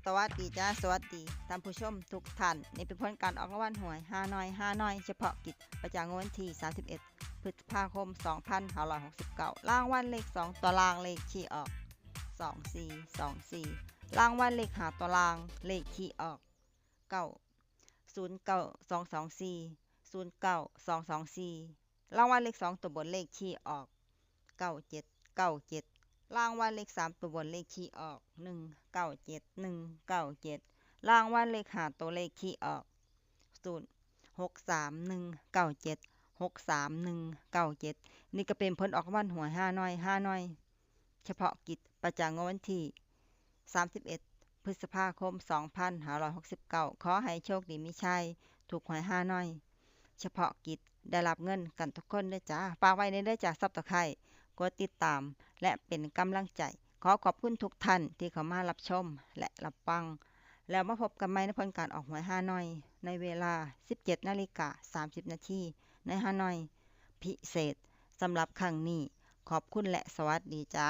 ສະຫວັດດີຈ້າ ສະຫວັດດີທ່ານຜູ້ຊົມທຸກທ່ານ. ນີ້ເປັນຜົນການອອກລາງວັນຫວຍຮານ້ອຍ ຮານ້ອຍ ສະເພາະກິດ ປະຈຳງວດວັນທີ ສາມສິບເອັດ ພຶດສະພາຄົມ ສອງພັນຫ້າຮ້ອຍຫົກສິບເກົ້າ. ລາງວັນເລກສອງຕົວລ່າງ ເລກທີ່ອອກ ສອງສີ່ສອງສີ່. ລາງວັນເລກຫ້າຕົວລ່າງ ເລກທີ່ອອກ ເກົ້າ ສູນເກົ້າສອງສອງສີ່ ສູນເກົ້າສອງສອງສີ່. ລາງວັນເລກສອງຕົວບົນ ເລກທີ່ອອກ ເກົ້າເຈັດເກົ້າເຈັດ. ລາງວັນເລກສາມຕົວບົນ ເລກທີ່ອອກ ໜຶ່ງເກົ້າເຈັດ ໜຶ່ງເກົ້າເຈັດ. ລາງວັນເລກຫ້າຕົວ ເລກທີ່ອອກ ສູນຫົກສາມໜຶ່ງເກົ້າເຈັດ ຫົກສາມໜຶ່ງເກົ້າເຈັດ. ນີ້ກໍເປັນຜົນອອກລາງວັນຫວຍຮານ້ອຍ ຮານ້ອຍ ສະເພາະກິດ ປະຈຳງວດວັນທີ ສາມສິບເອັດ ພຶດສະພາຄົມ ສອງພັນຫ້າຮ້ອຍຫົກສິບເກົ້າ. ຂໍໃຫ້ໂຊກດີມີໄຊ ຖືກຫວຍຮານ້ອຍ ສະເພາະກິດ ໄດ້ຮັບເງິນກັນທຸກຄົນເດີຈ້າ. ຝາກໄວ້ແດ່ເດີຈ້າ Subscribe ກົດຕິດຕາມ ແລະ ເປັນກຳລັງໃຈ. ຂໍຂອບຄຸນທຸກທ່ານທີ່ເຂົ້າມາຮັບຊົມ ແລະ ຮັບຟັງ. ແລ້ວມາພົບກັນໃໝ່ໃນຜົນການອອກຫວຍຮານ້ອຍ ໃນເວລາ ສິບເຈັດນາລິກາ ສາມສິບນາທີ ໃນຮານ້ອຍພິເສດ. ສຳລັບຄັ້ງນີ້ ຂອບຄຸນ ແລະ ສະຫວັດດີຈ້າ.